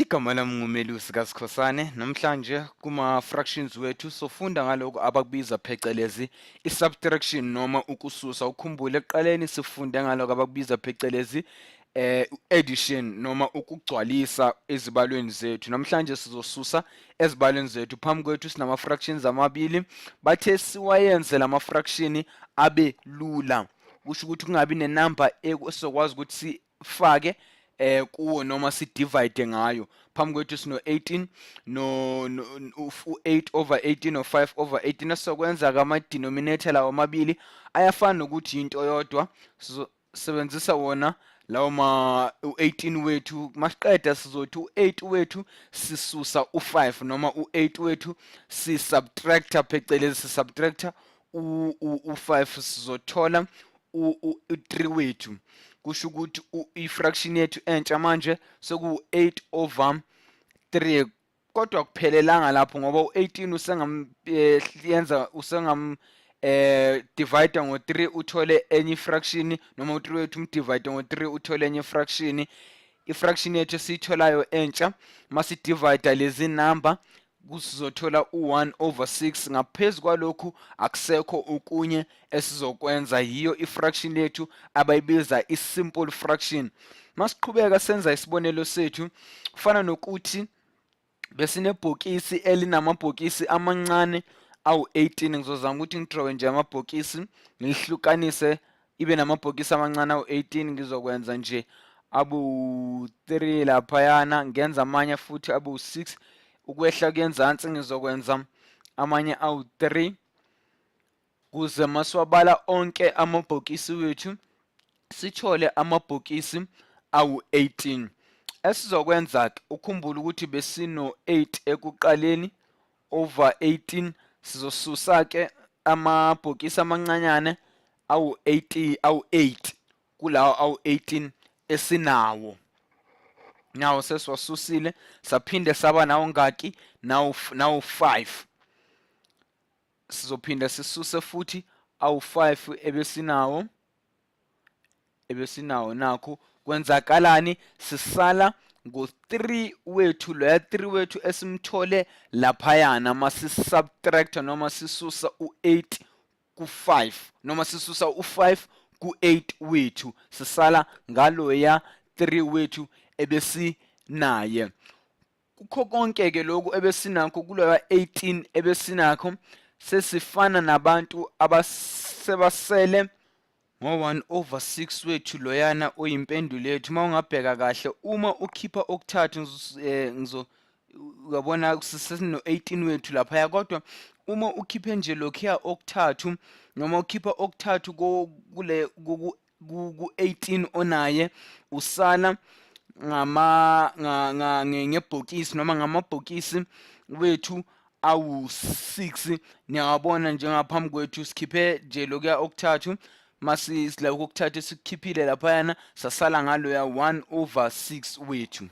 Igama lami nguMelusi kaSikhosane. Namhlanje kuma-fractions wethu sofunda ngalokhu abakubiza phecelezi i-subtraction noma ukususa. Ukhumbule ekuqaleni sifunde ngalokhu abakubiza phecelezi addition noma ukugcwalisa ezibalweni zethu. Namhlanje sizosusa ezibalweni zethu. Phambi kwethu sinama-fractions amabili, bathe siwayenze lama-fraction abe lula, kusho ukuthi kungabi nenamba esizokwazi ukuthi sifake kuwo noma si divide ngayo. Phambi kwethu sino 18 no u8 over 18 no 5 over 18. Esizokwenza kama denominator lawo amabili ayafana nokuthi into yodwa, sizosebenzisa wona lawo ma u18 wethu. Masiqeda sizothi u8 wethu sisusa u5 noma u8 wethu si subtracta, phecelezi si subtracta u5, sizothola u3 wethu. Kusho ukuthi i-fraction yethu entsha manje seku-8 over 3. Kodwa kuphelelanga lapho, ngoba u-18 usengamyenza, usengam divide ngo-3 uthole enye fraction, noma u-3 wethu umdivide ngo-3 uthole enye fraction. I-fraction yethu esiyitholayo entsha masidivide lezi number kusizothola u-1 over 6. Ngaphezu kwalokhu akusekho okunye esizokwenza, yiyo i-fraction yethu abayibiza i-simple fraction. Masiqhubeka senza isibonelo sethu, kufana nokuthi besinebhokisi elinamabhokisi amancane awu-18. Ngizozama ukuthi ngidrowe nje amabhokisi, ngilihlukanise ibe namabhokisi amancane awu-18. Ngizokwenza nje abu-3 laphayana, ngenza amanye futhi abu-6 ukwehla kuyenzansi, ngizokwenza amanye awu-3 kuze masiwabala onke amabhokisi wethu sithole amabhokisi awu-18. Esizokwenza ke, ukhumbule ukuthi besino-8 ekuqaleni over 18. Sizosusa ke amabhokisi amancanyane awu-80, awu-8 kulawo awu-18 esinawo. Nawo sesiwasusile, saphinde saba nawo ngaki? Nawo 5. Sizophinda sisuse futhi awu-5 ebesinawo. Nakho kwenzakalani? Sisala ngo-3 wethu, loya 3 wethu esimthole laphayana masisubtract noma sisusa u-8 ku-5 noma sisusa u-5 ku-8 wethu, sisala ngaloya 3 wethu ebesinaye. Kukho konke ke lokhu ebesinakho kuloya 18 ebesinakho, sesifana nabantu abasebasele ngo-1 over 6 wethu loyana oyimpendulo yethu. Uma ungabheka kahle, uma ukhipha okuthathu, ngizo uyabona sesino-18 wethu laphaya, kodwa uma ukhiphe nje lokhuya okuthathu noma ukhipha okuthathu kule ku-18 onaye, usala ngama ngebhokisi noma ngamabhokisi wethu awu-6. Niyawabona njengaphambi kwethu, sikhiphe nje lokuya okuthathu, masi lokhu okuthathu esikukhiphile laphayana, sasala ngaloya 1 over 6 wethu.